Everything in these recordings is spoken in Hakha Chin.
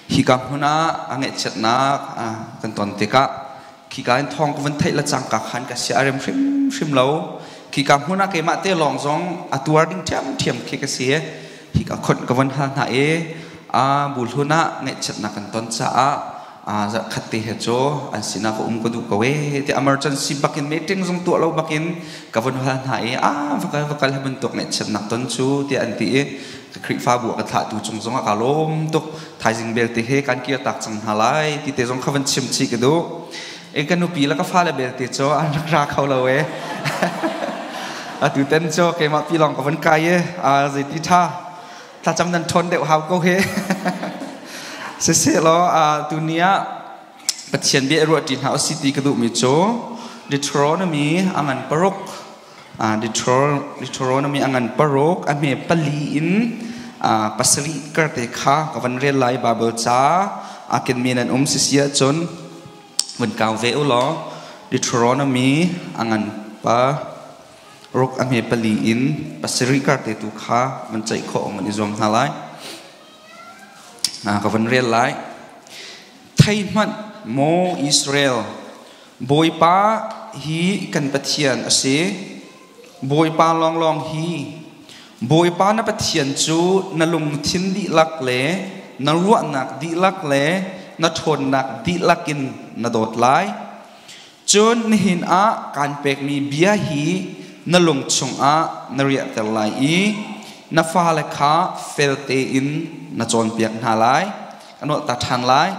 Hika hmun ah a ngaihchiatnak kan ton tikah khika in thawng ka vun theih le cangka khan ka sia a rem hrimhrim lo. Khika hmun ah keimah te lawng zong a tuar ding ṭhiamṭhiam khi ka si. Hika khonh ka vun hal hna i a buhlun ah ngaihchiatnak kan ton caah zarhkhat te he cu an sinah ka um ka duh ko ee ti emergency bakin meeting zong tuah lo bakin ka vun hal hna i a va kal va kal bantuk ngaihchiatnak ton cu tiah an ti i ka Khrihfabu a ka thlahtu cung zong ah ka lawm tuk. Thaizing belte he kan kir tak cang hna lai ti te zong kha van chim chih ka duh. E ka nupi le ka fale belte cu an rak ra kho lo e. Atu ten cu keimah pi lawng ka van kai e. Zeiti tha thlacam nan ṭhawn deuh hau ko he. Siseh law tuni ah Pathian bia ruah ṭi hna usih ti ka duhmi cu Deuteronomy a ngan paruk Deuteronomy a ngan paruk a hme pali in pasarih karte kha ka van rel lai. Bible ca a kenmi nan um sisi ahcun vun kau ve u law Deuteronomy a ngan pa ruk a hme pali in pasarih karte tu kha van ceih khawh man i zuam hna lai. Ka van rel lai. Thei hmanh, maw Israel, Bawipa hi kan Pathian a si. Bawipa lawnglawng hi. Bawipa na Pathian cu na lungthin dihlak le na ruahnak dihlak le na ṭhawnnak dihlak in na dawt lai. Cun nihin ah kaan pekmi bia hi na lung chungah na riahter lai i na fale kha fel tein na cawnpiak hna lai. Ka nolh ta ṭhan lai.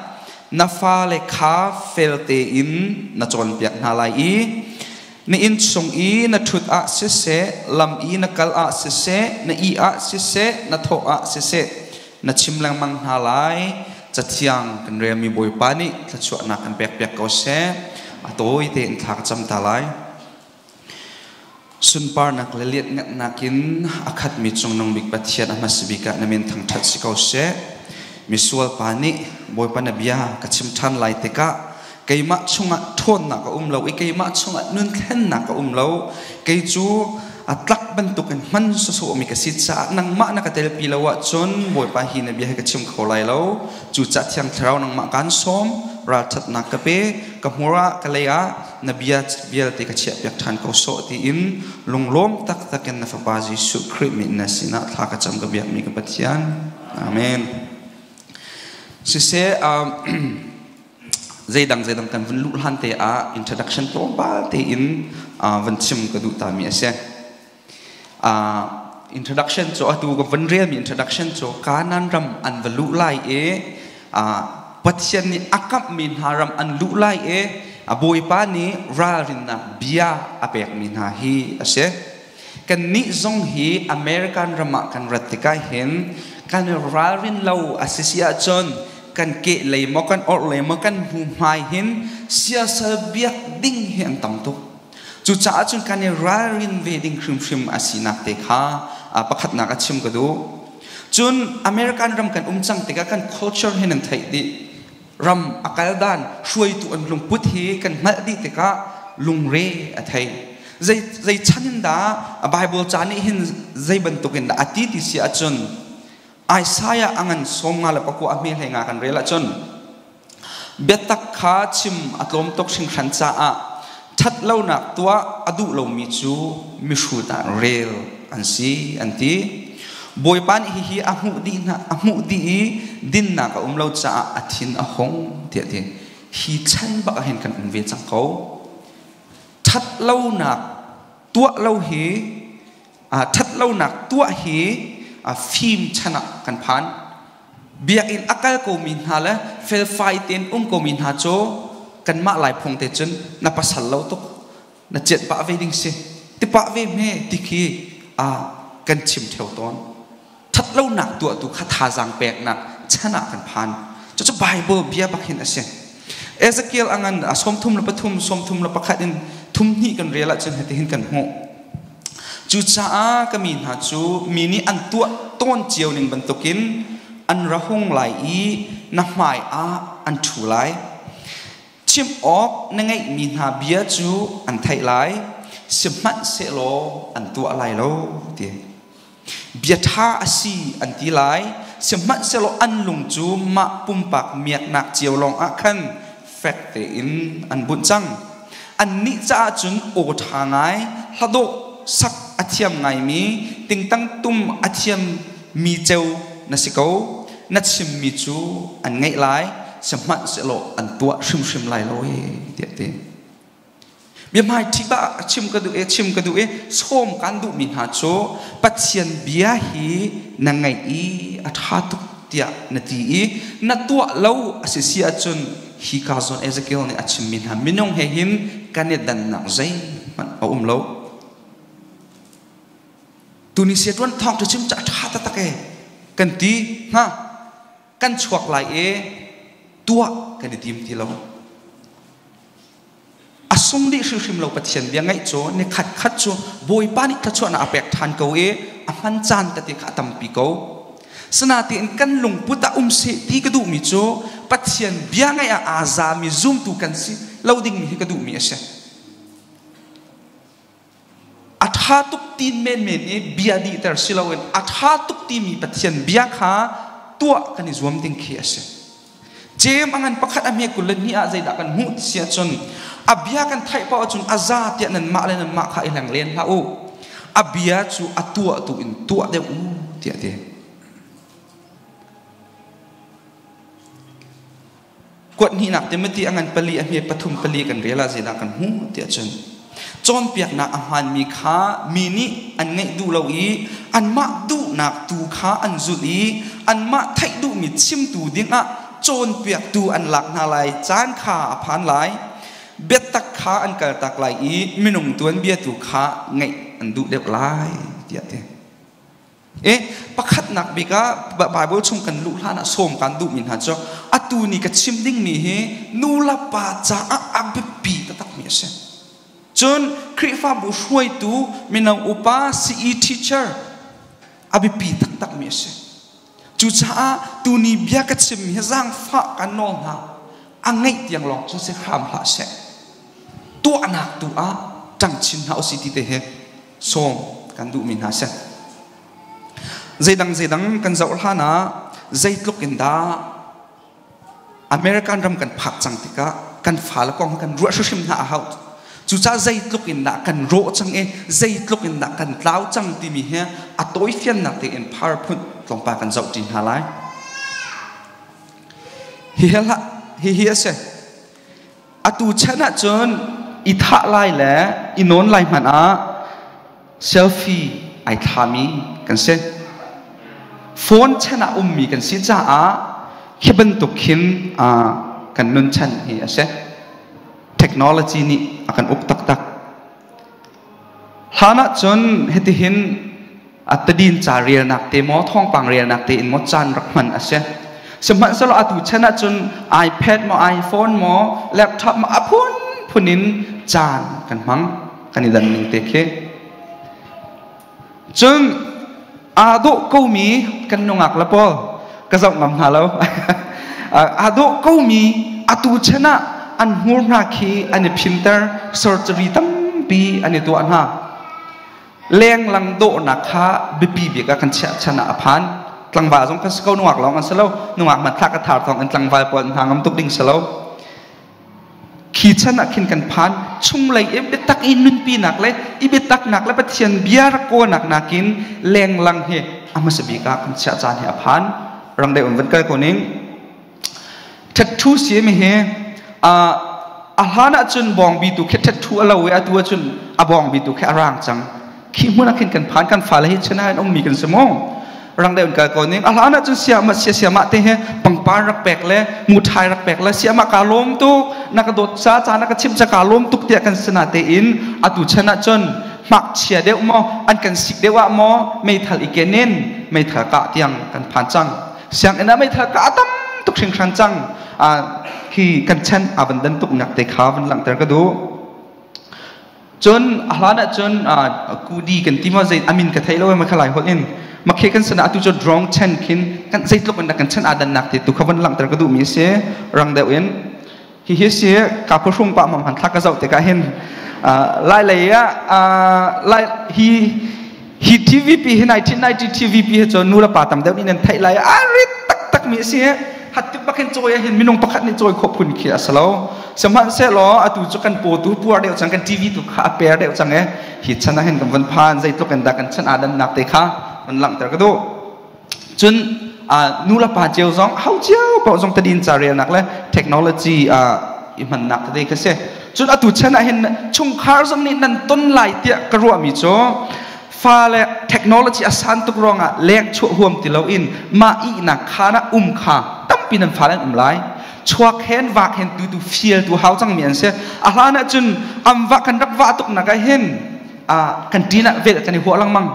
Na fale kha fel tein na cawnpiak hna lai i na inn chung i na ṭhut ah siseh, lam i na kal ah siseh, na ih ah siseh, na thawh ah siseh, na chim lengmang hna lai. Cathiang kan relmi Bawipa nih thluachuahnak kan pekpiak ko seh. A tawi tein thla ka cam ta lai. Sunparnak le lianhngannak in a khatmi Cungnung Bik Pathian, a hmasa bik ah na min thangṭhat si ko seh. Misual pa nih Bawipa na bia ka chim ṭhan lai tikah keimah chungah ṭhawnnak a um lo i keimah chungah nun thlennak a um lo. Kei cu a tlak bantukin hman sawsawhmi ka si caah nangmah na ka telpi lo ahcun Bawipa, hi na bia hi ka chim kho lai lo. Cucaah Thiang Thlarau, nangmah kaan sawm, ralṭhatnak ka pe, ka hmur ah, ka lei ah na bia vialte ka chiahpiak ṭhan ko sawh tiin lunglawm taktak in na Fapa Jesuh Khrih min na sinah thla ka cam, ka biakmi ka Pathian. Amen. Siseh, zeidang zeidang kan vun luh hlan te ah introduction tlawmpal tein van chim ka duh tami a si. Introduction cu atu ka van relmi introduction cu Kanaan ram an va luh lai i Pathian nih a kamhmi hna ram an luh lai i a Bawipa nih ralrinnak bia a pekmi hna hi a si. Kannih zong hi American ram ah kan rat tikah hin kan ralrin lo a si si ahcun kan keh lei maw, kan orh lei maw, kan hnu hmai hin siasal biak ding hi an tam tuk. Cucaah cun kan i ralrin ve ding hrimhrim a sinak te kha pakhatnak a chim ka duh. Cun American ram kan um cang tikah kan culture hi nan theih dih. Ram a kal dan, hruaitu an lungput hi kan hngalh dih tikah lungre a thei. Zei, zei chan in dah Bible ca nih hin zei bantuk in dah a ti ti si ahcun Isaiah a ngan 59 a hme hlei nga kan rel ahcun Biatak kha chim a tlawm tuk hringhran caah ṭhatlonak tuah a duh lomi cu mihrut ah rel an si, an ti. Bawipa nih hihi a hmuh dih hna, a hmuh dih i dinnak a um lo caah a thin a hung, tiah a ti. Hi chan bak ah hin kan um ve cang ko. Ṭhatlonak tuah lo hi, ṭhatlonak tuah hi fim chan ah kan phan. Biakinn a kal komi hna le felfai tein um komi hna cu kanmah Lai phung te cun na pasal lo tuk, na ciat pah ve ding si, ti pah ve hme ti khi kan chim theo tawn. Thatlonak tuahtu kha thazaang peknak chan ah kan phan. Cucu Bible bia bak hin a si. Ezekiel a ngan 33, 31 in thum hnih kan rel ahcun hitihin kan hmuh. Cucaah ka mi hna cu mi nih an tuah tawn cio ning bantukin an ra hung lai i na hmaiah an ṭhu lai. Chimh awk na ngeihmi hna bia cu an theih lai, sihmanhsehlaw an tuah lai lo, ti. Bia ṭha a si an ti lai, Sihmanhsehlaw an lung cu mah pumpak miaknak cio lawng ah khan fek tein an bunh cang. Annih caah cun aw ṭha ngai, hladawh sak a thiam ngaimi, tingtang tum a thiammi ceu na si ko. Na chimmi cu an ngaih lai, sihmanhsehlaw an tuah hrimhrim lai lo ee, tiah a ti. Biahmaiṭhi bah chim ka duh i chim ka duh i sawm kan duhmi hna cu Pathian bia hi na ngaih i a ṭha tuk tiah na ti i na tuah lo a si si ahcun hi ka zawn Ezekiel nih a chimmi hna minung he hin kan i dannak zeihmanh a um lo. Tunisia ṭuan thawng ṭha chim cu a ṭha taktak e kan ti hnga kan chuak lai i tuah kan i tim ti lo. A sung dih hrimhrim lo Pathian bia ngaih cu ni khat khat cu Bawipa nih thluachuahnak a pek ṭhan ko i a hman caan tete kha a tampi ko. Sinain kan lungput ah um seh ti ka duhmi cu Pathian bia ngaih ah aa zami zumtu kan si lo dingmi hi ka duhmi a si. A ṭha tuk tin menmen i bia dihter si loin a ṭha tuk timi Pathian bia kha tuah kan i zuam ding khi a si. Jeim a ngan pakhat a hme 22 ah zeidah kan hmuh ti si ahcun a bia kan theih paoh ahcun a za tiah nanmah le nanmah kha i hleng len hlah u. A bia cu a tuah tu in tuah deuh u tiah a ti. Kuat hnihnak Timothy a ngan pali a hme pathum pali kan rel ah zeidah kan hmuh tiah cun cawnpiaknak a hmaanmi kha mi nih an ngaih duh lo i anmah duhnak tu kha an zulh i anmah theih duhmi chimtu dingah cawnpiaktu an lak hna lai caan kha a phan lai. Biatak kha an kaltak lai i minung tuanbia tu kha ngaih an duh deuh lai tiah ti. E pakhatnak bik ah Bible chung kan luh hlan ah sawm kan duhmi hna cu atu ni ka chim dingmi hi nu le pa caah a biapi taktakmi a si. Cun Khrihfabu hruaitu mino upa CE teacher a biapi taktakmi a si. Cucaah tuni bia ka chimmi hi zaangfah kan nawl hna. A ngeih tiang lawng cu si hram hlah seh. Tuahnak tu ah ṭang chin hna usih ti te hi sawm kan duhmi hna si. Zeidang zeidang kan zoh hlan ah zeitluk in dah American ram kan phak cang tikah kan fale kong kan ruah hrimhrim hna a hau. Cucaah zeitluk in dah kan rawh cang i zeitluk in dah kan tlau cang timi hi a tawifiannak tein phar phun tlawmpal kan zoh ṭi hna lai. Hihi hlah hihi a si. Atu chan ahcun i thah lai le i nawn lai hmanh ah selfie ai thlami kan si. Phone chan ah ummi kan si caah khi bantuk khin kan nun chan hi a si. Technology nih a kan uk taktak. Hlan ahcun hitihin a tadin ca relnak te maw thawngpang relnak te in maw caan rak hman a si. Sihmanhsehlaw atu chan ahcun iPad maw iPhone maw laptop maw a phunphun in caan kan hmang kan i dan ning te khi. Cun aa dawh komi kan nungak le pawl ka zoh ngam hna lo. Aa dawh komi atu chan ah an hmur hna khi an i phinter surgery tampi an i tuah hna. Lenglang dawhnak kha biapi bik ah kan chiah chan ah a phan. Tlangval zong kan si ko nungak lawng an si lo. Nungak hmanthlak a thar thawng in tlangval pawl an hna ngam tuk ding si lo. Khi chan ah khin kan phan chunglei i biatak i nunpinak le i biataknak le Pathian bia rak kawlnak nakin lenglang hi a hmasa bik ah kan chiah caan hi a phan. Rang deuh in van kal ko ning. Tattoo si mi hi a hlan ahcun bawngbi tu khi tattoo a lo i atu ahcun a bawngbi tu khi a rang cang. Khi hmun ah khin kan phan kan fale hi chana in ummi kan si mu. Rang deuh in kal ko ning. A hlan ahcun siama sia siama te he pangpar rak pek le muthai rak pek le siama ka lawm tuk na ka dawt sa ca na ka chimh ca ka lawm tuk tiah kan sina te in atu chan ahcun hmakchia deuh maw an kan sik deuh ah maw meithal i ken in meithal kah tiang kan phan cang. Sianginn ah meithal kah a tam tuk hringhran cang. Khi kan chan a van dan tuk nak te kha van langhter ka duh. Cun a hlan ahcun kudi kan ti maw zei amin ka thei lo ma khalai holh in makhe kan sana atu cu drone chen khin kan zeitluk in kan chan adan nak te tu kha van langhter ka duh mi si rang deuh in hi hi si ka phuhrung pa mam han thla ka zoh tikah hin lai lei ah lai hi. Hi TVP hi 1990 TVP hi cu nu le pa tam deuh nih nan theih lai. A rit taktak mi a si. Hat bak hin cawi hin minung pakhat nih cawi khawh phun khi a si lo. Sihmanhsehlaw atu cu kan paw tu puar deuh cang, kan TV tu kha a per deuh cang e. Hi chan ah hin kan van phan zeitluk in dah kan chan aa dannak te kha van langhter ka duh. Cun nu le pa cio zong ho cio paoh zong tadin ca relnak le technology i hmannak tete kha si. Cun atu chan ah hin chungkhar zong nih nan ton lai tiah ka ruahmi cu fale technology a san tuk ruangah leng chuah huam ti loin mah ihnak khaan ah um kha tampi nan fale an um lai. Chuak hen vak hen tu tu fial tu hau cangmi an si. A hlan ah cun am va kan rak vah tuk nak ah hin kan ṭin ah vel kan i huah lengmang.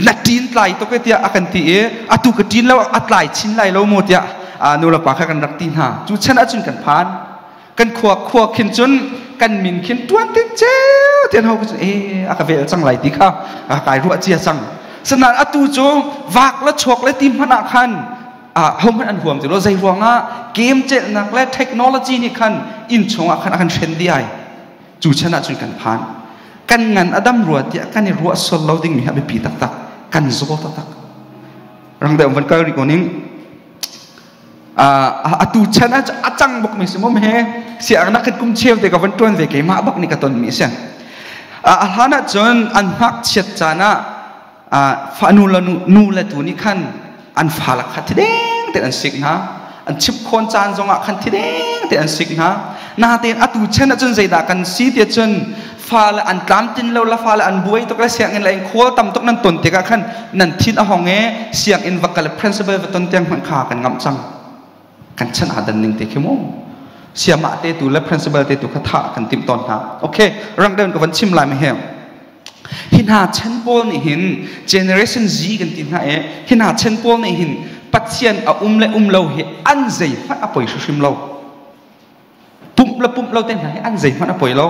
Na ṭin tlai tuk e tiah a kan ti i atu ka ṭin lo a tlai chin lai lo mu tiah nu le pa kha kan rak ti hna. Cu chan ahcun kan phan. Kan khua khua khin cun kan min khin ṭuan tin ceu tian ho cun e a ka vel cang lai ti kha kai ruah cia cang. Sinain atu cu vak le chuak le ti hmanh ah khan hohmanh an huam ti lo. Zei ruangah game celhnak le technology nih khan inn chungah khan a kan hren dih ai. Cu chan ahcun kan phan. Kan ngan a dam rua tiah kan i ruah sual lo dingmi hi a biapi taktak. Kan zaw taktak. Rang deuh van kal rih ko ning. Atu chan ah a cang bak mi si mom he siangnak khat kum cheu te ka van tuan ve keimah bak nih ka ton mi si. A hlan ah cun an ngakchiat caan ah fa nu le nu le tu nih khan an fa la kha thideng te an sik hna. An chip khawn caan zongah khan thideng te an sik hna. Natein atu chan ah cun zeidah kan si ti cun fale an tlamtlin lo la fale an buai tuk le sianginn la in khual tam tuk nan ton tikah khan nan thin a hong e sianginn va kal principal va ton tiang hmanh kha kan ngamh cang. Kan chan aa dan ning te khi mu siamah te tu le principal te tu kha tha kan timh tawn hna. Okay, rang deuh ka van chim lai ma he. Hi hna chan pawl nih hin generation Z kan ti hna e hi hna chan pawl nih hin Pathian a um le um lo hi an zei hmanh a poi hrimhrim lo. Pumh le pumh lo te hna hi an zeihmanh a poi lo.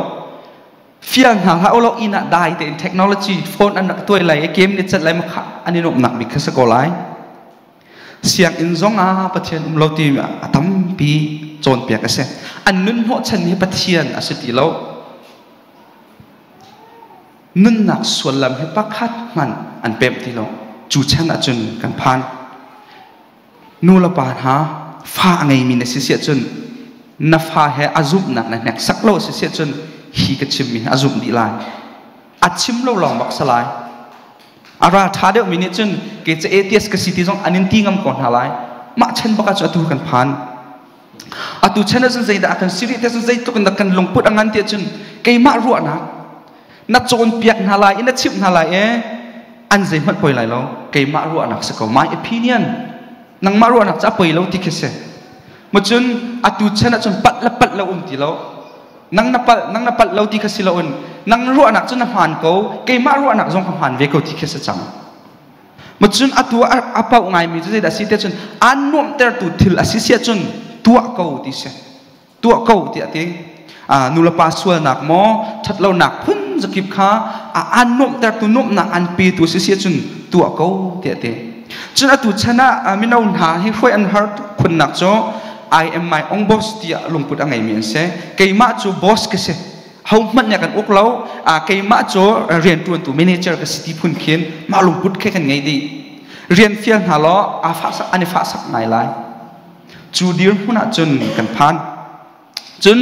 Fial hna hlah ulaw inn ah dai tein technology phone an rak tuai lai i game ni cat lai ma kha an i nuamhnak bik kha si ko lai. Sianginn zong ah Pathian um lo ti a tampi cawnpiak a si. An nun hnawhchan hi Pathian a si ti lo. Nunnak suallam hi pakhat hmanh an pemh ti lo. Cu chan ahcun kan phan. Nu le pa hna, fa a ngeimi na si siahcun na fa he a zumhnak na hneksak lo a si siahcun hi ka chimmi hi a zumh dih lai. A chim lo lawng bak si lai. A ral ṭha deuhmi nih cun kei cu atheist ka si ti zong an in ti ngam ko hna lai. Mah chan bak ah cu atu kan phan. Atu chan ahcun zeidah a kan si rih ti ahcun zeitluk in dah kan lungput a ngan ti ahcun keimah ruahnak na cawnpiak hna lai i na chimh hna lai i an zeihmanh poi lai lo. Keimah ruahnak si ko. My opinion. Nangmah ruahnak cu a poi lo ti khi si. Macun atu chan ahcun palh le palh lo um ti lo. Nang na palh, nang na palh lo ti kha si loin nang ruahnak cu na hmaan ko, keimah ruahnak zong ka hmaan ve ko ti khi si cang. Macun atu a pauh ngaimi cu zeidah si te cun aan nuamhtertu thil a si si ahcun tuah ko ti si. Tuah ko tiah ti. Nulepa sualnak maw, ṭhatlonak phun zakip kha aan nuamhtertu nuamhnak an petu si si ahcun tuah ko tiah ti. Cun atu chan ah mino hna hi hruai an har khunnak cu I am my own boss tiah lungput a ngeimi an si. Keimah cu boss ka si. Hohmanh nih kan uk lo. Keimah cu rianṭuantu manager ka si ti phun khin mah lungput khe kan ngei dih. Rian fial hna law aa fahsak an i fahsak ngai lai. Cu dirhmun ah cun kan phan. Cun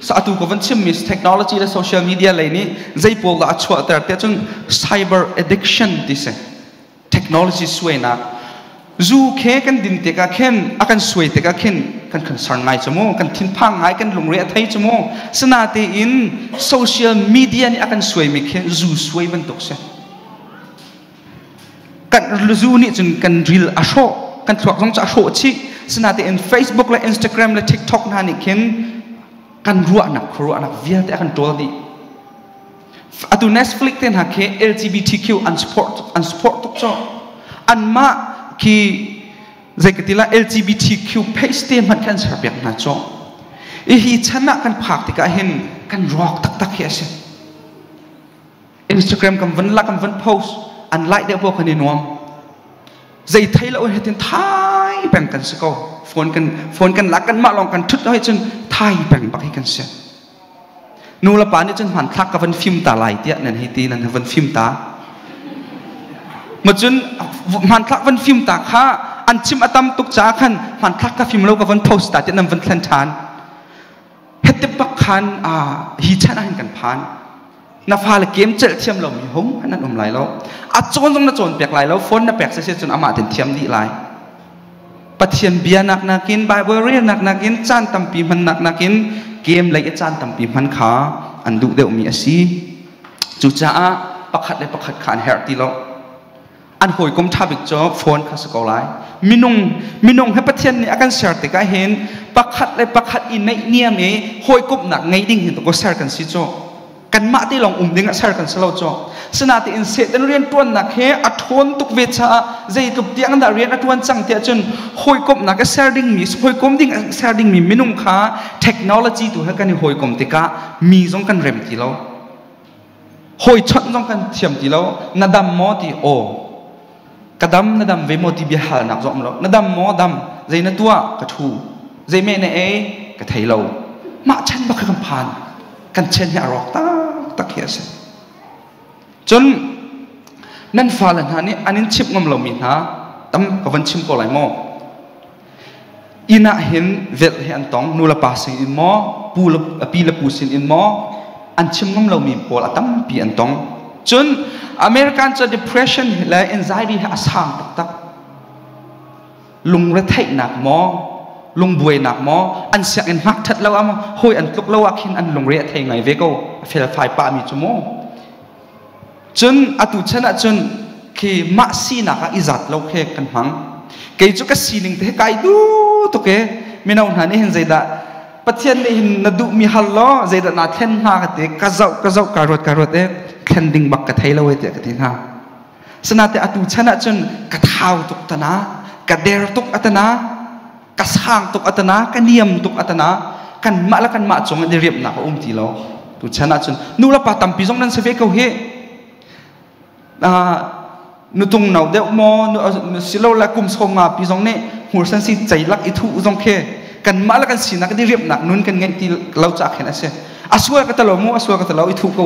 atu ka van chimmi technology le social media lei nih zei pawl dah a chuahter tiah cun cyber addiction ti si. Technology suainak zu khe kan din tikah khin a kan suai tikah khin kan concern ngai cu mu, kan thinphang ngai, kan lungre a thei cu mu. Sinatein social media nih a kan suaimi khi zu suai bantuk si. Kan zu nih cun kan ril a hrawh, kan thluak zong cu a hrawh chih. Sinatein Facebook le Instagram le TikTok hna nih khin kan ruahnak khuaruahnak vialte a kan ṭawl dih. Atu Netflix te hna khi LGBTQ an support an support tuk cu. Anmah khi zei ka ti la LGBTQ page te hmanh khan ser piak hna cu. I hi chan ah kan phak tikah hin kan rawk taktak hi a si. Instagram kan van la kan van post an like deuh paoh kan i nuam. Zei thei lo hitin thai peng kan si ko. Phone kan phone kan lak kan mah lawng kan thut hoi cun thai peng bak hi kan si. Nu le pa nih cun hmanthlak ka van fim ta lai tiah nan hei ti, nan van fim ta. Ma cun hmanthlak van fim ta kha an chim a tam tuk caah khan hmanthlak ka fim lo ka van post ta ti nan van thlen ṭhan. Hete bak khan hi chan ah hin kan phan. Na fale kem celh thiam lo mi hung an um lai lo. A cawn zong na cawn pek lai lo, phone na pek se cun amah ten thiam dih lai. Pathian bia nak nakin Bible rel nak nakin caan tampi hman nak nakin game lei i caan tampi hman kha an duh deuhmi a si. Cucaah pakhat le pakhat kha an herh ti lo. An hawikom ṭha bik cu phone kha si ko lai. Minung minung he Pathian nih a kan ser tikah hin pakhat le pakhat i naihniam i hawikomhnak ngei ding hin ko ser kan si cu. Kanmah te lawng um ding ah ser kan si lo cu. Sinain Satan rian ṭuannak he a ṭhawn tuk ve caah zeitluk tiang dah rian a ṭuan cang tiah cun hawikomhnak a ser dingmi hawikom ding a ser dingmi minung kha technology tu he kan i hawikom tikah mi zong kan rem ti lo. Hawi chawnh zong kan thiam ti lo. Na dam maw ti aw. Ka dam na dam ve maw ti bia halnak zong um lo. Na dam maw dam. Zei na tuah ka ṭhu. Zei meh na ei ka thei lo. Mah chan bak kan phan. Kan chen hi a rawk taktak hi a si. Cun nan fale hna nih an in chimh ngam lomi hna tam ka van chim ko lai maw? Inn ah hin velh hi an tong nu le pa sin in maw pu le pi le pu sin in maw an chim ngam lomi pawl a tampi an tong. Cun American cu depression le anxiety hi a sang taktak. Lungretheihnak maw lungbuainak maw an sianginn hmak ṭhat lo ah maw hawi an tluk lo ah khin an lungre a thei ngai ve ko a felfai pahmi cu maw. Cun atu chan ah cun khi mah sinak ah i zat lo khi kan hmang. Kei cu ka sining te kai duh tuk e. Mino hna nih hin zeidah Pathian nih hin na duhmi hal law zeidah naa thlen hnga ka ti ka zoh ka zoh ka ruat ka ruat e thlen ding bak ka thei lo e tiah ka ti hna. Sanate atu chan ah cun ka thau tuk tana ka der tuk atana ka sang tuk atana ka niam tuk atana kanmah le kanmah cung in riamnak a um ti lo tu chan ah cun nu le pa tampi zong nan si ve ko hi nutung no deuh maw silo le kum som nga pi zong nih hmursan si ceilak i thuh zong khi kanmah le kan sinak di riamnak nun kan ngeih ti lo ca khin a si asual ka talo mu asual ka talo i thuh ko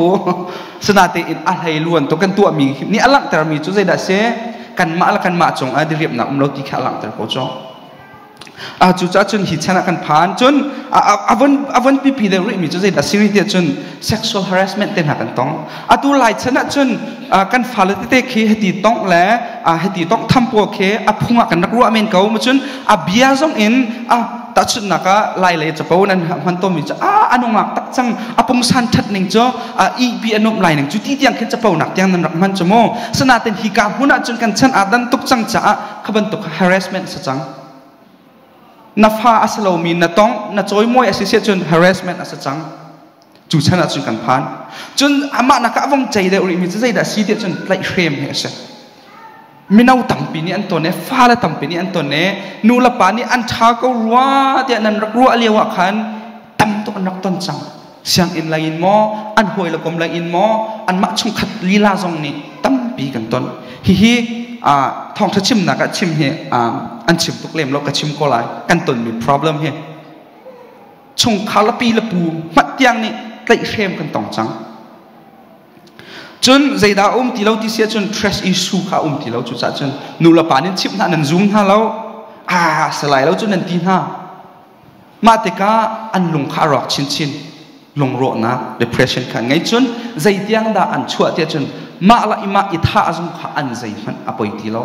sanate in a hlei luan to kan tuahmi nih a langhtermi cu zeidah si kanmah le kanmah cung ah diriamnak um lo ti kha a langhter ko cu a cu ca cun hi chan ah kan phan cun a von pipi deuh rihmi cu zeidah siri tiah cun sexual harassment te hna kan tong atu lai chan ah cun kan fale tete khi heti tong le heti tong tham pawl khi a phung ah kan rak ruah men ko mu cun a bia zong in a tahchunhnak ah lai lei capo nan hman tawnmi cu a anungak tak cang a pungsan that ning cu a ihpi a nuamh lai ning cu ti tiang khin capo nak tiang nan rak hman cu mu sanaten hi ka hmun ah cun kan chan aa dan tuk cang caah kha bantuk harassment sa cang na fa a si lomi na tong na cawimawi a si siah cun harassment a si cang cu chan ah cun kan phan cun amah nak ah vong cei deuh rihmi cu zeidah si tiah cun tlaihhrem hi a si mino tampi nih an ton e fale tampi nih an ton e nu le pa nih an ṭha ko rua tiah nan rak ruah lio ah khan tam tuk an rak ton cang sianginn lei in maw an hawi le kom lei in maw anmah chungkhat lila zong nih tampi kan ton hihi thawngṭha chimnak ah chim hi an chim tuk lem lo ka chim ko lai kan tonmi problem hi chungkhar le pi le pu hmat tiang nih tlaihhrem kan tong cang Cun zeidah a um ti lo ti si ahcun trash issue kha a um ti lo cucaah cun nu le pa nin chimh hna nan zum hna lo ah salai lo cu nan ti hna mah tikah an lung kha a rawk chinchin lungrawhnak depression kha ngei cun zeitiang dah an chuah tiah cun mah la i mah i thah zong kha an zeihmanh a poi ti lo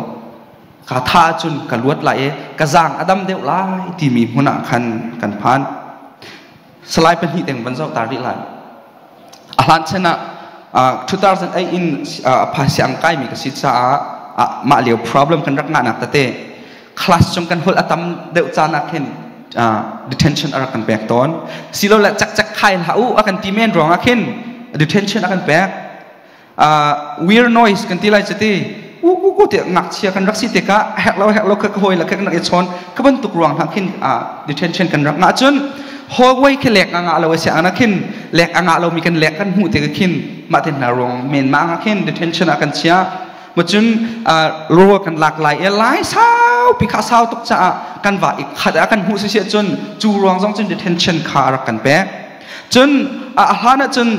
ka tha cun ka luat lai i ka zaang a dam deuh lai timi hmun ah khan kan phan salai pahnih deng van zoh ta rih lai A hlan chan ah 2008 in phaisi ang kaimi ka si caah mah lio problem kan rak ngahnak tete class chung kan holh a tam deuh caan ah khin detention a rak kan pek tawn silole cakcak khai hlah u a kan ti men ruang ah khin detention a kan pek weird noise kan ti lai cu ti u u u ti ngakchia kan rak si tikah herh lo herh lo ka hawi la kan rak i chawn ka bantuk ruang hna khin detention kan rak ngah cun hallway khi lek a ngah lo a si ana khin lek a ngah lo mi kan lek kan hmuh tik khin mah te hna ruang men ma nga khin detention ah kan chia ma cun rawl kan lak lai e lai sau pi kha sau tuk caah kan va i khat ah kan hmuh si si cun cu ruang zong cun detention kha rak kan pek cun a hlan ah cun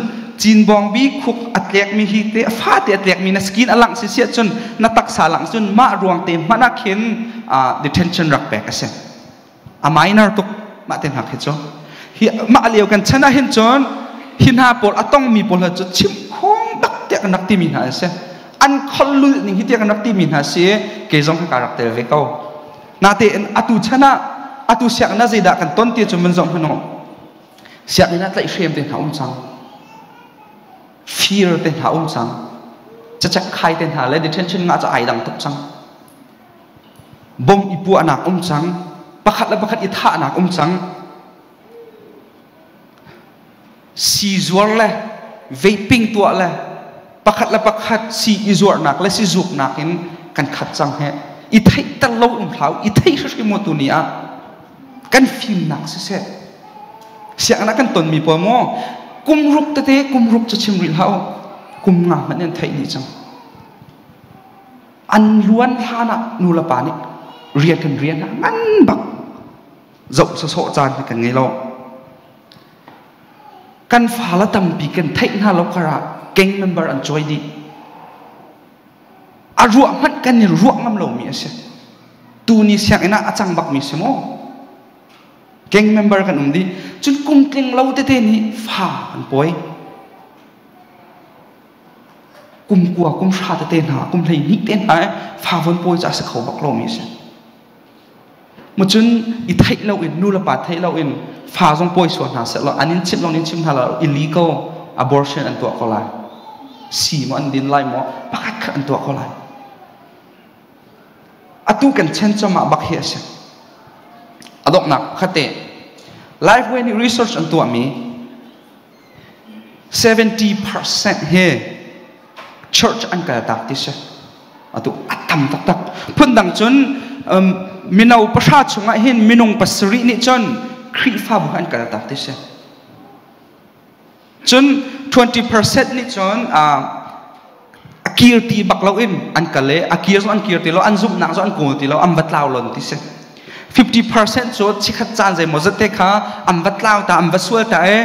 Cinbawngbi khuk a tlekmi hi te a fate a tlekmi na skin a langh si siah cun na taksa langh cun mah ruang te hmanh ah khin detention rak pek a si. A minor tuk mah te hna khi cu. Hi mah lio kan chan ah hin cun hi hna pawl a tongmi pawl cu chim khong bak tiah kan rak timi hna an si. An khol lul ning hi tiah kan rak timi hna si kei zong ka rak tel ve ko. Natein atu chan ah atu sianginn ah zeidah kan ton ti cu mun zong hmanh Sianginn ah tlaihhrem te hna um cang. Fir te hna um cang. Cacek khai te hna le detention ngah cu ai dang tuk cang. Bom i puahnak um cang. Pakhat le pakhat i thahnak um cang. Si zuar le vaping tuah le pakhat le pakhat si i zuarnak le si zuknak in kan khat cang he. I theihter lo um hlau, i theih hrimhrim tu ni ah kan fimnak siseh sianginn ah kan tonmi pawl maw kum ruk tete kum ruk cu chim rih hlah u kum nga hmanh an theih dih cang an luan hlan ah nu le pa nih rian kan rian ah ngan bak zoh sawsawh caan hi kan ngei lo kan fale tampi kan theih hna lo kar ah gang member an cawi dih A ruah hmanh kan i ruah ngam lomi a si. Tuni sianginn ah a cang bakmi si maw? Gang member kan um dih. Cun kum tling lo tete nih fa an pawi. Kum kua, kum hra tete hna, kum 12 te hna fa von pawi cu a si kho bak lomi a si. Mucun i theih loin nu le pa theih loin fa zong pawi sual hna seh law an in chimh long in chim hna lo illegal abortion an tuah ko lai. Si maw an din lai maw pakhat khat an tuah ko lai. Atu kan chen cama bak hi a si. A donghnak khate Lifeway nih research an tuahmi 70% hi church an kal tak ti si. Atu a tam taktak. Phundang cun mino pahra chungah hin minung pasarih nih cun Khrihfabu an kal tak ti si. Cun 20% nih cun a kir ti bak lo in an kal i a kir zong an kir ti lo an zumhnak zong an kawl ti lo an va tlau lon ti si. 50% cu chikhat caan zeimaw zat te kha an va tlau ta an va sual ta i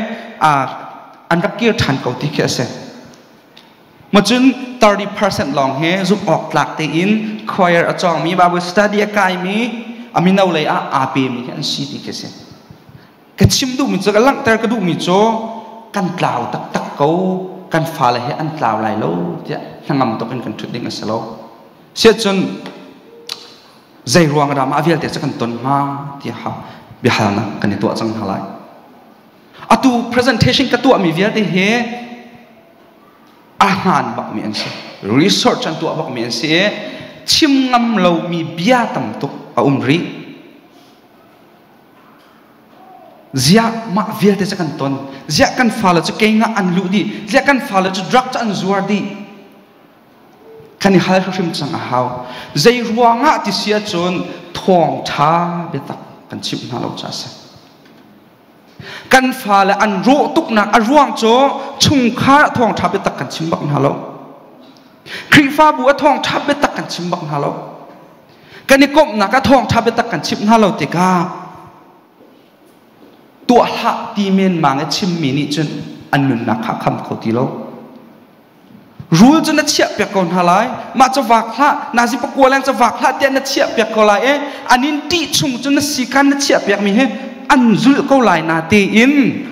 an rak kir ṭhan ko ti khi a si. Ma cun 30% lawng he zumh awk tlak tein choir a cawngmi Bible study a kaimi a mino lei ah aa pemi khi an si ti khi a si. Ka chim duhmi cu ka langhter ka duhmi cu kan tlau taktak ko kan fale he an tlau lai lo tiah hnangam tuk in kan ṭhut ding a si lo. Siahcun zei ruang dah mah vialte cu kan ton hnga tiah biahalnak kan i tuah cang hna lai. Atu presentation ka tuahmi vialte hi a hmaan bakmi an si. Research an tuah bakmi an si i chim ngam lomi bia tam tuk a um rih. Ziah mah vialte cu kan ton. Ziah kan fale cu kengah an luh dih. Ziah kan fale cu drug cu an zuar dih. Kan i hal hrimhrim cang a hau. Zei ruangah ti si ahcun thawngṭha biatak kan chimh hna lo caah a si. Kan fale an rawh tuknak a ruang cu chungkhar ah thawngṭha biatak kan chim bak hna lo. Khrihfabu a thawngṭha biatak kan chim bak hna lo. Kan i komhnak ah thawngṭha biatak kan chimh hna lo tikah tuah hlah ti menmang i chimmi nih cun an nunnak kha kham kho ti lo. Rul cu na chiah piak ko hna lai. Mah cu vak hlah, nazi pakua leng cu vak hlah tiah na chiah piak ko lai i an in ṭih chung cu na sikan na chiah piakmi hi an zulh ko lai na tein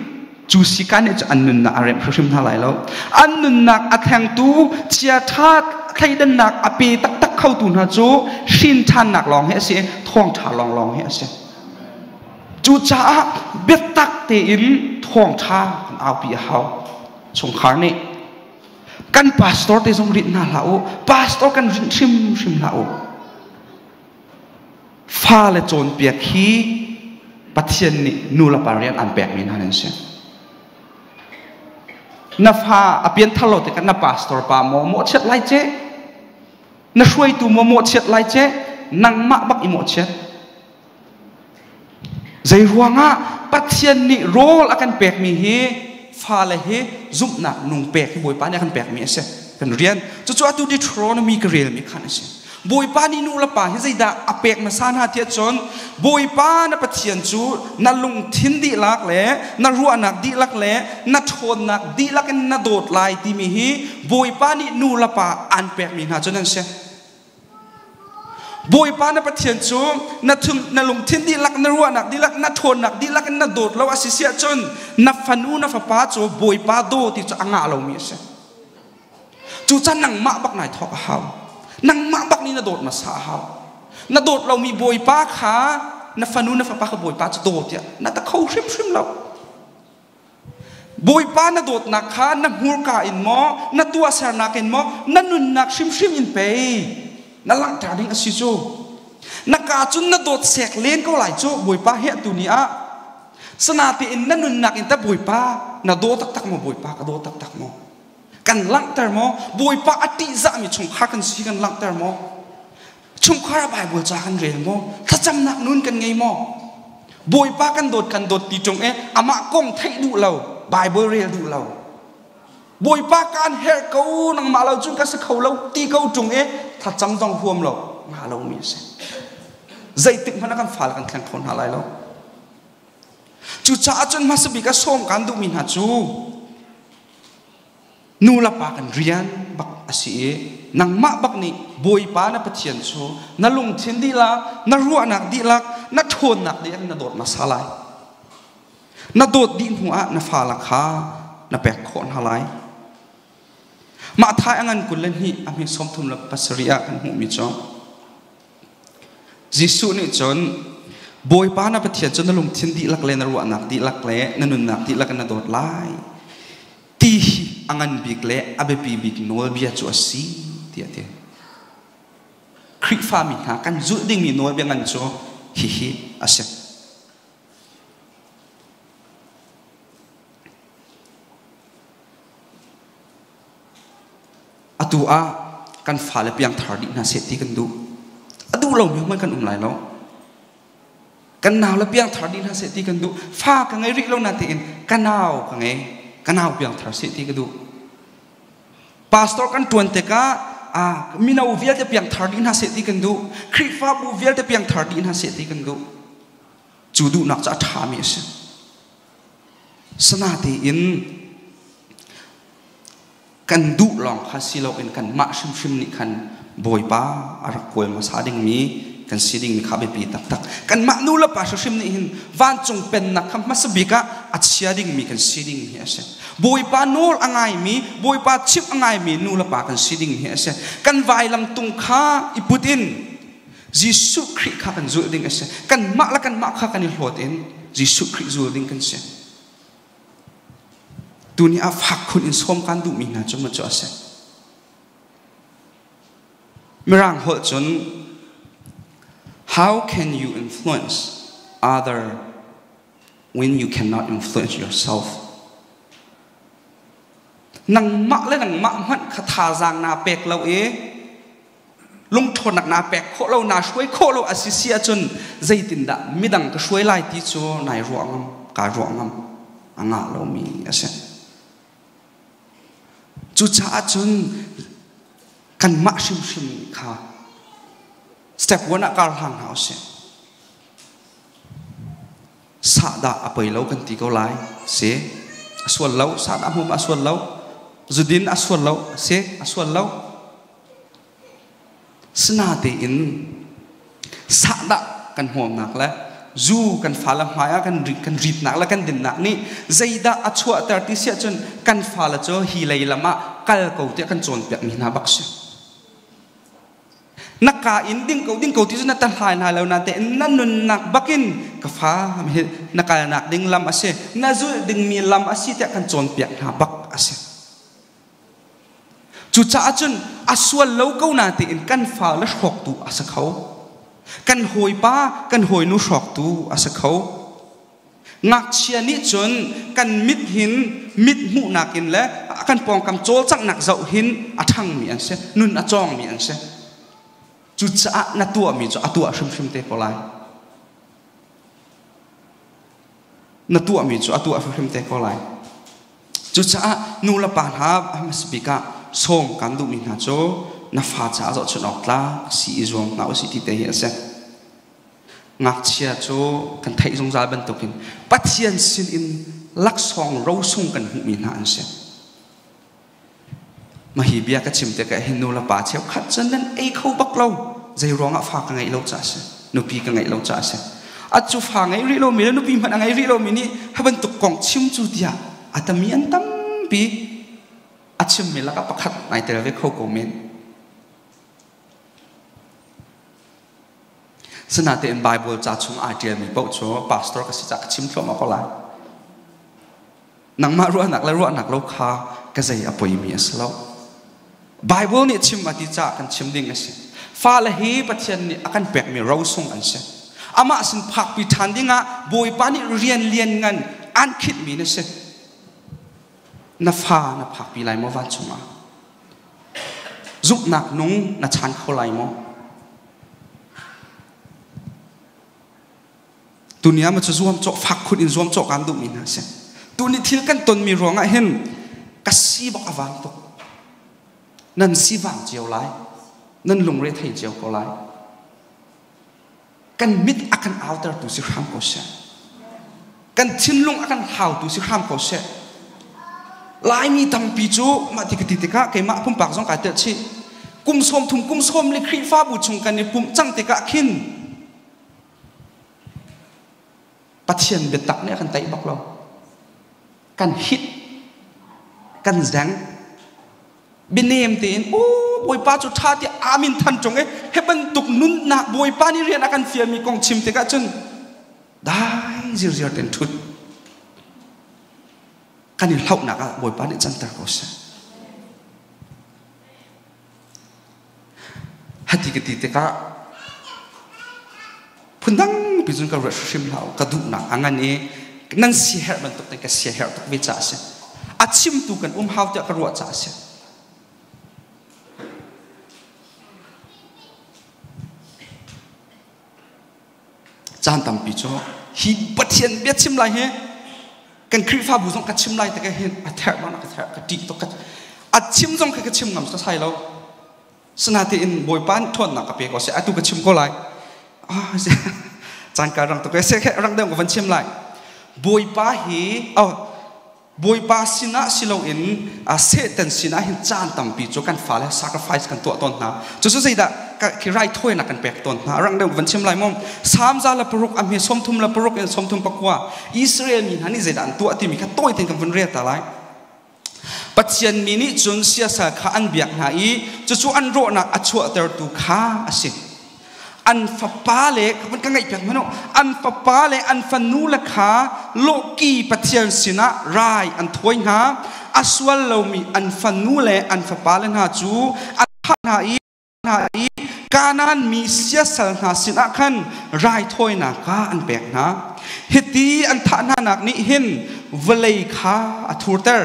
cu sikan nih cu an nunnak a remh hrimhrim hna lai lo. An nunnak a thlengtu chiaṭha thleidannak a pe taktak khotu hna cu hrin ṭhannak lawng hi a si, thawngṭha lawnglawng hi a si. Cucaah biatak tein thawngṭha kan aupi a hau. Chungkhar nih kan pastor te zong rinh hna hlah u pastor kan rinh hrimhrim hlah u fale cawnpiak hi Pathian nih nu le pa rian an pekmi hna nan si na fa a pianthar lo tikah na pastor pa maw mawhchiat lai ce na hruaitu maw mawhchiat lai ce nangmah bak i mawhchiat Zeiruangah Pathian nih rawl a kan pekmi hi fale hi zumhnak nung pek hi Bawipa nih a kan pekmi a si. Kan rian. Cucu atu Deuteronomy ka relmi khan a si. Bawipa nih nu le pa hi zeidah a pek hmasa hna tiah cun Bawipa na Pathian cu na lungthin dihlak le na ruahnak dihlak le na ṭhawnnak dihlak in na dawt lai timi hi Bawipa nih nu le pa an pekmi hna cu nan si. Bawipa na Pathian cu na, na lungthin dihlak, na ruahnak dihlak, na ṭhawnnak dihlak in na dawt lo a si siah cun na fanu na fapa cu Bawipa daw ti cu a ngah lomi a si. Cucaah nangmah bak nai thawk a hau. Nangmah bak nih na dawt hmasa a hau. Na dawt lomi Bawipa kha na fanu na fapa kha Bawipa cu daw tiah na ta kho hrimhrim lo. Bawipa na dawtnak kha na hmurka in maw, na tuahsernak in maw, na nunnak hrimhrim in pei na langhter ding a si cu. Na ka cun na dawt sek len ko lai cu Bawipa he atu ni ah. Sanatein na nunnak in ta Bawipa na daw taktak maw Bawipa ka daw taktak maw? Kan langhter maw? Bawipa a ṭihzahmi chungkhar kan si kan langhter maw? Chungkhar ah Baibal ca kan rel maw? Thlacamnak nun kan ngei maw? Bawipa kan dawt kan dawt ti ṭung i amah kong theih duh lo, Baibal rel duh lo. Bawipa kaan herh ko nangmah lo cun ka si kho lo ti ko ṭung i thlacam zong huam lo nga lomi a si. Zeitik hmanh ah kan fale kan thleng kho hna lai lo. Cucaah cun hmasa bik ah sawm kan duhmi hna cu Nu le pa kan rian bak a si i nangmah bak nih Bawipa na Pathian cu na lungthin dihlak, na ruahnak dihlak, na ṭhawnnak dihlak na dawt hmasa lai. Na dawt dih hnu ah na fale kha na pek khawh hna lai. Mah thai a ngan 22 a hme 37 ah kan hmuhmi cu Jesuh nih cun Bawipa na Pathian cu na lungthin dihlak le na ruahnak dihlak le na nunnak dihlak in na dawt lai ti hi a ngan bik le a biapi bik nawlbia cu a si tiah a ti. Khrihfami hna kan zulh dingmi nawlbia ngan cu hihi a si. Atu ah kan fale piangthar dih hna seh ti kan duh. A duh lomi hmanh kan um lai lo. Kan nau le piangthar dih hna seh ti kan duh. Fa ka ngei rih lo natein ka nau ka ngei. Ka nau piangthar seh ti ka duh. Pastor kan ṭuan tikah ah mino vialte piangthar dih hna seh ti kan duh. Khrihfabu vialte piangthar dih hna seh ti kan duh. Cu duhnak cu a ṭhami a si. Sanatein kan duh lawng kha si loin kanmah hrimhrim nih khan Bawipa a rak kawl hmasa dingmi kan si dingmi kha biapi taktak. Kanmah nu le pa hrimhrim nih hin vancung pennak kha hmasa bik ah a chia dingmi kan si ding hi a si. Bawipa nawl a ngaimi, Bawipa chimh a ngaimi nu le pa kan si ding hi a si. Kan vailam tung kha i put in Jesuh Khrih kha kan zulh ding a si. Kanmah le kanmah kha kan i hlawt in Jesuh Khrih zul ding kan si. Tuni ah fak khun in sawm kan duhmi hna cu cu a si. Mirang holh cun how can you influence other when you cannot influence yourself? Nangmah le nangmah hmanh kha thazaang naa pek lo i lungṭhawnnak naa pek khawh lo naa hruai khawh lo a si si ahcun zeitindah midang ka hruai lai ti cu nai ruah ngam kaa ruah ngam a ngah lomi a si. Cucaah cun kanmah hrimhrim kha step one ah kar hlang hna usih. Sahdah a poi lo kan ti ko lai si a sual lo sahdah hmum a sual lo zudin a sual lo si a sual lo Sinatein sahdah kan hmuamnak le zu kan fale hmai ah kan kan ritnak le kan dinnak nih zeidah a chuahter ti siah cun kan fale cu hi lei lam ah kal ko tiah kan cawnpiakmi hna bak si. Na ka in ding ko ding ko ti cu na tahlai hna lo natein na nunnak bakin ka fa na kalnak ding lam a si na zulh dingmi lam a si tiah kan cawnpiak hna bak a si. Cucaah cun a sual lo ko natein kan fale hrawktu a si kho. Kan hawipa, kan hawinu hrawktu a si kho. Ngakchia nih cun kan mit hin mit hmuhnak in le kan pawngkam cawlcanghnak zoh hin a ṭhangmi an si, nun a cawngmi an si. Cucaah na tuahmi cu a tuah hrimhrim te ko lai. Na tuahmi cu a tuah hrimhrim te ko lai. Cucaah nu le pa hna hmasabik ah sawm kan duhmi hna cu na fa caah zohchunh awk tlak si i zuam hna usih ti te hi a si. Ngakchia cu kan theih zungzal bantukin Pathian sin in laksawng rosung kan hmuhmi hna an si. Mahhi bia ka chim tikah hin nu le pa cheukhat cun nan ei kho bak lo. Zei ruangah fa ka ngeih lo caah a si. Nupi ka ngeih lo caah a si. A cu fa ngei rih lomi le nupi hmanh a ngei rih lomi nih hi bantuk kong chim cu tiah a tami an tampi. A chimmi lakah pakhat nai tel ve kho ko men. Sinain Bible ca chung aa ṭialmi paoh cu pastor ka si caah ka chim thluahmah ko lai. Nangmah ruahnak le ruahnak lo kha ka zei a poimi a si lo. Bible nih chim a ti caah kan chim ding a si. Fale hi Pathian nih a kan pekmi rosung an si. Amah sin phakpi ṭhan dingah Bawipa nih rian lian ngan an khinhmi na si. Na fa na phakpi lai maw vancung ah? Zumhnak nung na chan kho lai maw? Tuni ah ma cu zuamcawh fak khun in zuamcawh kan duhmi hna si. Tuni thil kan tonmi ruangah hin ka si bak a vang tuk. Nan si vang cio lai. Nan lungre thei cio ko lai. Kan mit a kan autertu si hram ko seh. Kan thinlung a kan hautu si hram ko seh. Laimi tampi cu mah ti ka ti tikah keimah pumpak zong kai telh chih. Kum 30 kum 40 Khrihfabu chung kan i pumh cang tikah khin Pathian biatak nih a kan teih bak lo. Kan hit, kan zeng. Bianem tein, u Bawipa cu ṭha tiah amin than ṭung i hi bantuk nunnak Bawipa nih rian a kan fialmi kong chim tikah cun dai zirziar tein ṭhut. Kan i hlauhnak ah Bawipa nih canter ko seh. Hati ka ti tikah phundang pi cun ka ruat hrim hlah ka duhnak a ngan i nan siaherh bantuk in ka siaherh tuk ve caah a si. A chimtu kan um hau tiah ka ruah caah a si. Caan tampi cu hi Pathian bia chim lai hi kan Khrihfabu zong ka chim lai tikah hin a therh bang ka therh ka ṭih tuk a chim zong kha ka chim ngam sasai lo. Sinain Bawipa nih ṭhawnnak ka pe ko seh atu ka chim ko lai. Ah caan ka rang tuk e rang deuh ka van chim lai. Bawipa hi oh Bawipa sinah si loin Satan sinah hin caan tampi cu kan fale sacrifice kan tuah tawn hna. Cucu zeidah khi raithawinak kan pek tawn hna. Rang deuh van chim lai maw? Salm 106 a hme 36 in 34 Israel mi hna nih zeidah an tuah timi kha tawi tein kan vun rel ta lai. Pathian mi nih cun siasal kha an biak hna i cucu an rawhnak a chuahtertu kha a si. An fapa le ka ngaih piak hmanh an fapa le an fanu le kha lawhki Pathian sinah rai an thawi hna. A sual lomi an fanu le an fapa le hna cu an thah hna i Kanaan mi siasal hna sinah khan raithawinak kha an pek hna. Hiti an thah hnanak nih hin vawlei kha a thurter.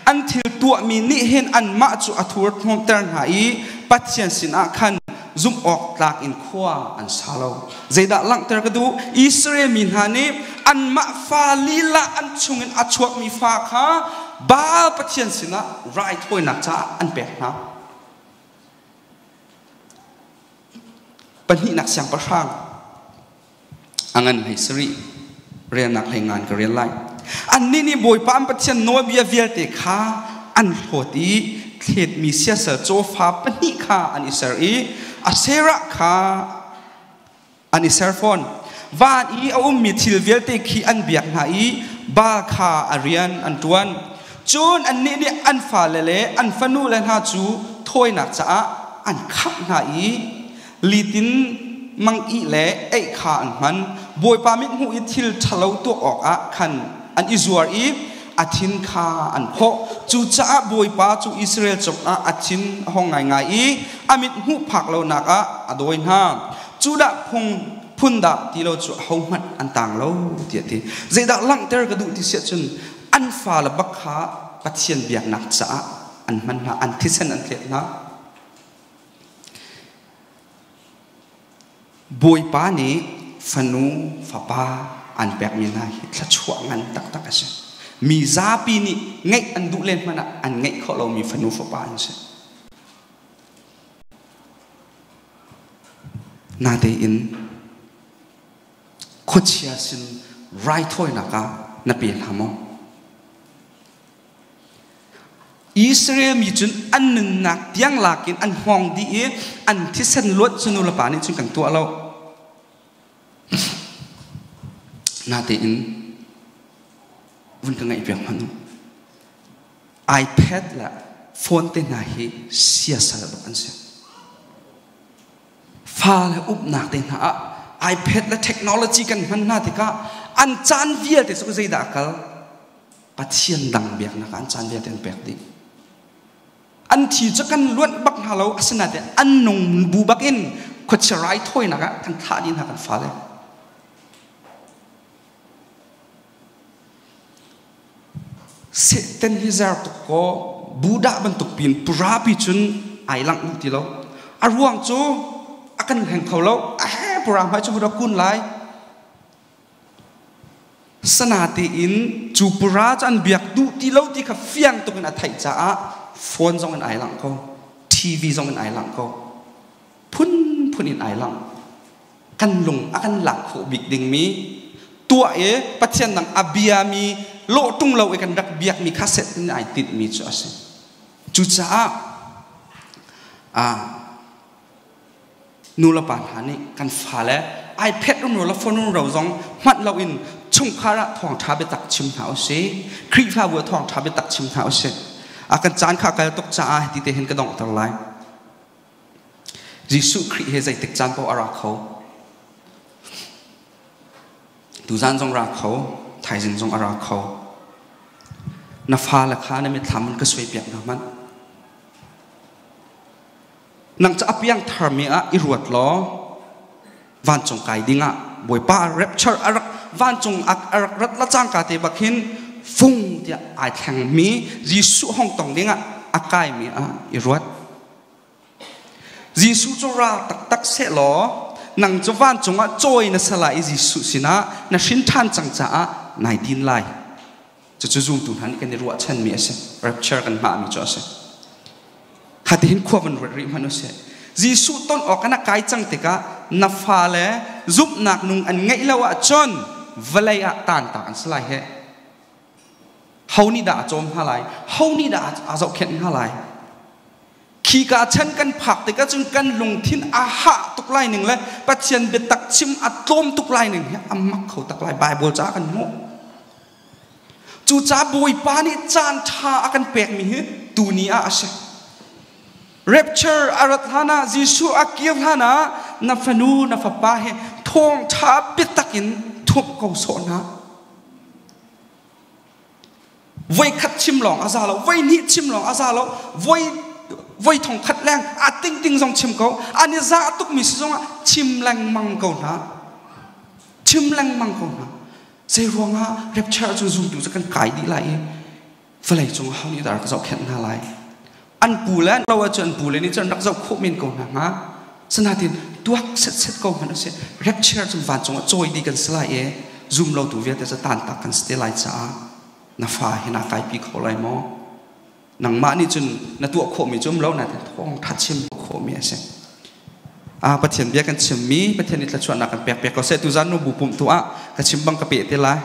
An thil tuahmi nih hin anmah cu a thurhnawmter hna i Pathian sinah khan zumh awk tlak in khua an sa lo. Zeidah langhter ka duh? Israel mi hna nih anmah fa lila an chungin a chuakmi fa kha Baal pathian sinah raithawinak caah an pek hna. Pahnihnak siangpahrang a ngan hlei sarih relnak hlei ngan ka rel lai. Annih nih Bawipa an Pathian nawlbia vialte kha an hlawt i thletmi siasal cawfa pahnih kha an i ser i Asherah kha an i ser fawn. Van i a ummi thil vialte khi an biak hna i Baal kha a rian an ṭuan. Cun annih nih an fale le an fanule hna cu thawinak caah an khangh hna i litin mang-ih le eih kha an hman. Bawipa mithmuh i thil ṭhalo tuah awkah khan an i zuar i a thin kha an phawh. Cucaah Bawipa cu Israel cungah a thin a hung ngaingai i a mit hmuh phak lonak ah a dawi hna. Judah phung phun dah ti lo cu ahohmanh an tang lo tiah a ti. Zeidah langhter ka duh ti siah cun an fale bak kha Pathian biaknak caah an hman hna, an thisen an thlet hna. Bawipa nih fanu fapa an pekmi hna hi thluachuah ngan taktak a si. Mi zapi nih ngeih an duh len hmanh ah an ngeih khawh lomi fanu fapa an si. Natein khuachia sin raithawinak ah na pe hna maw? Israel mi cun an nunnak tiang lakin an hngawng dih i an thisen luat cu nulepa nih cun kan tuah lo. Natein vun ka ngaihpiak hmanh u. iPad le phone te hna hi siasal bak an si. Fale upnak te hna ah iPad le technology kan hman hna tikah an caan vialte cu zeidah a kal? Pathian dang biaknak ah an caan vialte an pek dih. An thi cu kan luanh bak hna lo asinain an nung bu bak in khuachia raithawinak ah kan thlah dih hna kan fale. Satan hi zer tuk kaw Buddha bantuk pin purapi cun ai langh duh ti lo. A ruang cu a kan hleng kho lo. A he pura hmai cu Buddha kun lai. Sanatein cu pura cu an biak duh ti lo ti kha fiang tuk in a theih caah phone zong in ai langh ko. TV zong in ai langh ko. Phunphun in ai langh. Kan lung a kan lak khawh bik dingmi tuah i Pathian dang a biami lawh ṭung lo i kan rak biakmi kha set in ai tinhmi cu a si. Cucaah nu le pa hna nih kan fale iPad rumro le phone rumro zong hmanh loin chungkhar ah thawngṭha biatak chim hna usih. Khrihfabu ah thawngṭha biatak chim hna usih. A kan caan kha kal tuk caah hiti te hin ka donghter lai. Jesuh Khrih he zeitik caan paoh a ra kho. Tuzan zong ra kho, thaizing zong a ra kho. Na fale kha na mitthlam in ka suaipiak hna hmanh. Nang cu a piang tharmi ah i ruat law vancung kai dingah Bawipa rapture a rak vancung a rak rat la cangka te bak hin fung tiah ai thlengmi Jesuh hong tong dingah a kaimi ah i ruat. Jesuh cu ra taktak sehlaw nang cu vancung ah cawi na si lai i Jesuh sinah na hrin ṭhan cang caah nai din lai. Cucu zumtu hna nih kan i ruahchanmi a si. Rapture kan hngahmi cu a si. Hatihin khua van ruat rih hmanh usih. Jesuh ton awk na kai cang tikah na fale zumhnak nung an ngeih lo ahcun vawlei ah taantak an si lai heh. Ho nih dah a cawm hna lai? Ho nih dah a zohkhenh hna lai? Khika chan kan phak tikah cun kan lungthin a hah tuk lai ning le Pathian biatak chim a tlawm tuk lai ning hi a mak kho tak lai Bible ca kan hmuh. Cucaah Bawipa nih caan ṭha a kan pekmi hi tuni ah a si. Rapture a rat hlan ah Jesuh a kir hlan ah na fanu na fapa he thawngṭha biatak in thumh ko sawh hna. Voi khat chim lawng a za lo, voi hnih chim lawng a za lo, voi voi thong khat leng a tingting zong chim ko. An i za tukmi si zongah chim lengmang ko hna. Chim lengmang ko hna. Zei ruangah rapture cu zumtu cu kan kai dih lai i vawlei cung ho nih dah rak zohkhenh hna lai? An pu le lo ahcun an pu le nih cun rak zoh khawh men ko hna hnga. Sinain tuak setset ko hmanh usih rapture cu vancung ah cawi dih kan si lai i zum lotu vialte cu tantak kan si te lai caah na fa hi naa kaipi kho lai maw? Nangmah nih cun na tuah khawhmi cu um lo nain thawng ṭha chim khawhmi a si. Ah Pathian bia kan chimmi Pathian nih thluachuahnak kan pek pek ko seh. Tuzan nu bu pumh tu ah ka chim bang ka peh te lai.